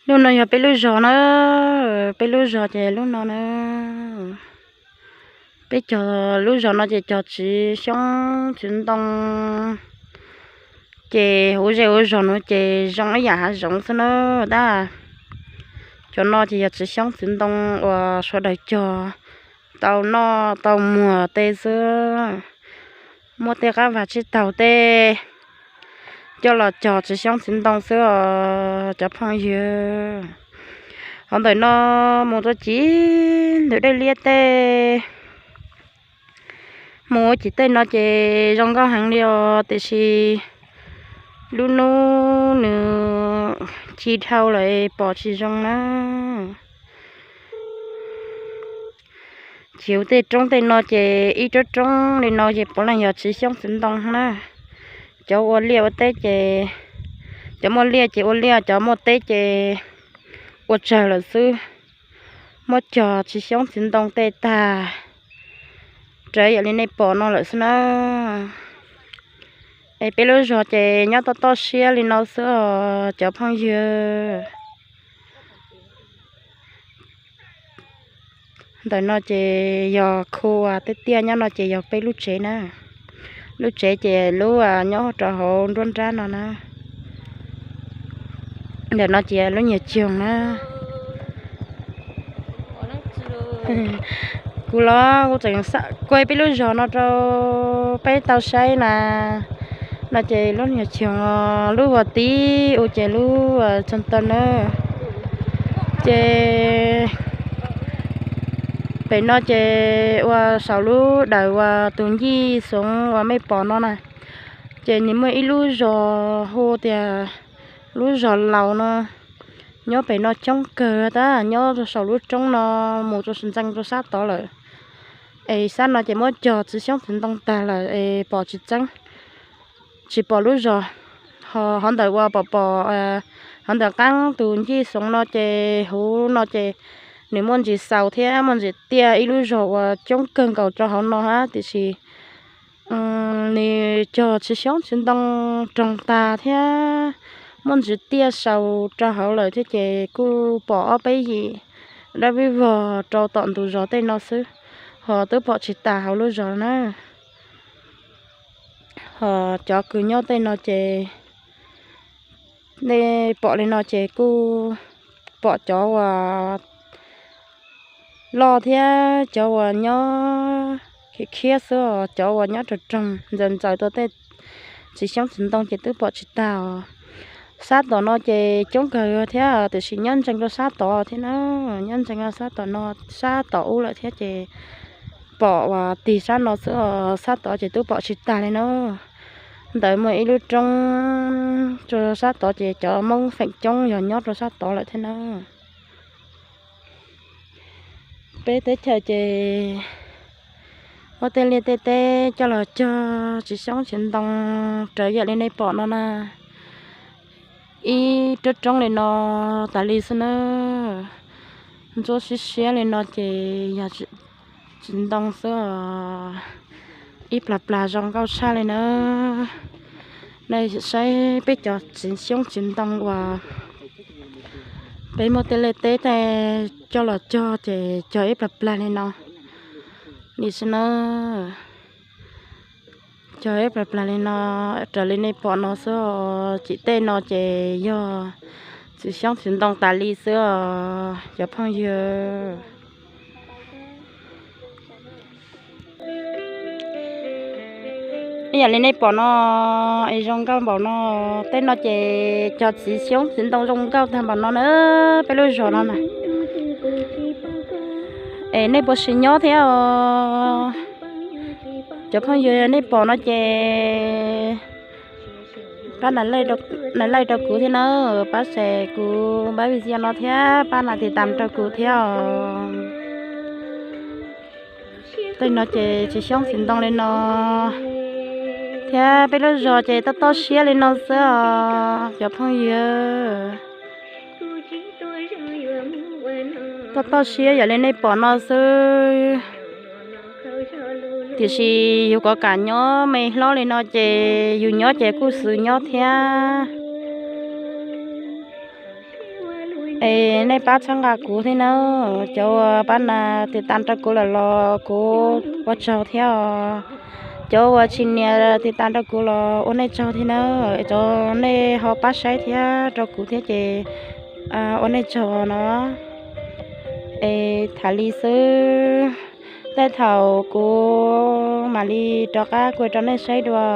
Lub no yog peb lub zos na, peb lub zos ces lub no na. Peb cog lub zos no ces cog txiv xyoob txiv ntoo, ces hauv zej hauv zos no ces zoo ib yam hav zoov xwb na. Tab, cov no ces yog txiv xyoob txiv ntoo uas sawv daws cog tau noj tau muag tej xwb. Muaj tej qab vag tsib taug tej coj los cog txiv xyoob txiv ntoo xwb os cov phooj ywg. Hov ntawm no mus rau cim ntawm dej liab tej, mus ua cim tej no ces zoo nkauj heev li os, tiam sis lub hnub nws ci dhau lawm pom tsis zoo na. Ces tej roob tej no ces ib roob roob li no ces puav leej yog txiv xyoob txiv ntoo na. Cov ua liaj ua teb ces, cov muaj liaj ces ua liaj, cov muaj teb ces ua tsawg lawm xwb. Muab cog txiv xyoob txiv ntoo tej tag, raws yam li nej pom no lawm xwb na. Es peb lub zos ces nyob toj toj siab li no xwb os cov phooj ywg. Ntawm no ces yog khu uas tiaj tiaj nyob no ces yog peb lub tsev na. Lub tsev ces lub nyob rau hauv nruab nrab no na. Ntawm no ces lub nyuag choog na. Kuv los kuv tseem kuaj peb lub zos no rau peb tau saib na. No ces lub nyuag choog, lub uas tib u ces lub txog taw na. Ces pem no ces ua saum lub dawm uas tus Ncij Xoov uas mej pom no na, ces nws muaj ib lub zos hu tias lub zos Laus no, nyob pem no coob kawg tab, nyob saum lub roob no mus rau ntxeev rau sab tod lawm. Es sab no ces muab cog txiv xyoob txiv ntoo tag lawm es pom tsis tseeb, tsis pom lub zos. Ho hov ntawm uas pom pom, hov ntawm qaab tus Ncij Xoov no ces huv no ces nws muaj ntsis xaus thiab muaj ntsis tiaj ib lub zos uas coob kawg nkaus rau hauv no hab, tiam sis nws cog txiv xyoob txiv ntoo roog tag thiab muaj ntsis tiaj xaus rau hauv lawm thiab ces kuj pom ob peb yim dab vij vog rau tom ntug zos tej no xwb, ho twb pom tsis tas hauv lub zos na. Ho cov kws nyob tej no ces nej pom li no ces kuj pom cov uas loj thiab cov uas nyob khiav khiav xwb os, cov uas nyob roog roog ntxaws ntxaws rau tej txiv xyoob txiv ntoo ces twb pom tsis tag os. Sab tom no ces coob kawg thiab tiam sis nyob ntsees rau sab tod thiab na, nyob ntsees rau sab tom no, sab tom ub lawm thiab ces pom uas tig sab no xwb os, sab tod ces twb pom tsis tag li na. Ntawd muaj ib lub roob rau sab tod ces cov Hmoob feem coob yog nyob rau sab tod lawm thiab na. Peb teb chaws ces muab tej liaj tej teb coj los cog txiv xyoob txiv ntoo raws yam li nej pom no na. Ib roob roob li no tas li xwb na. Ntsuab siab siab li no ces yog txiv ntoo xwb os. Ib plag plag zoo nkauj tshaj li na. Nej saib peb cov txiv xyoob txiv ntoo uas peb muab tej liaj teb tej coj los cog ces cog ib plag plag li no li xwb na. Cog ib plag plag li no raws li nej pom no xwb os. Cim tej no ces yog txiv xyoob txiv ntoo tas li xwb os cov phooj ywg. Ib yam li nej pom no es zoo nkauj npaum no, tej no ces cog txiv xyoob txiv ntoo zoo nkauj tag npaum no na, peb lub zos no na. Es nej puas sim nyob thiab os? Cov phooj ywg nej pom no ces pab nias like rau kuv thiab na, pab share kuv npab video no thiab pab nias tiv tam rau kuv thiab os. Tej no ces txiv xyoob txiv ntoo li no thiab peb lub zos ces toj toj siab li no xwb os cov phooj ywg. Toj toj siab yam li nej pom no xwb. Tiam sis yus kov kam nyob me hlob li no ces yus nyob ces kuj xwm nyob thiab. Es nej pab txhawb nqa kuv thiab nawb. Cov uas pab nias tiv tas rau kuv lawm los kuv ua tsaug thiab os. Cov uas tsis nias tiv tas rau kuv los ua nej tsaug thiab nawb. Cov nej ho pab saib thiab rau kuv thiab ces ua nej tsaug no. Es tham li xwb, tej thaum kuv mam li rov qab kuaj rau nej saib dua.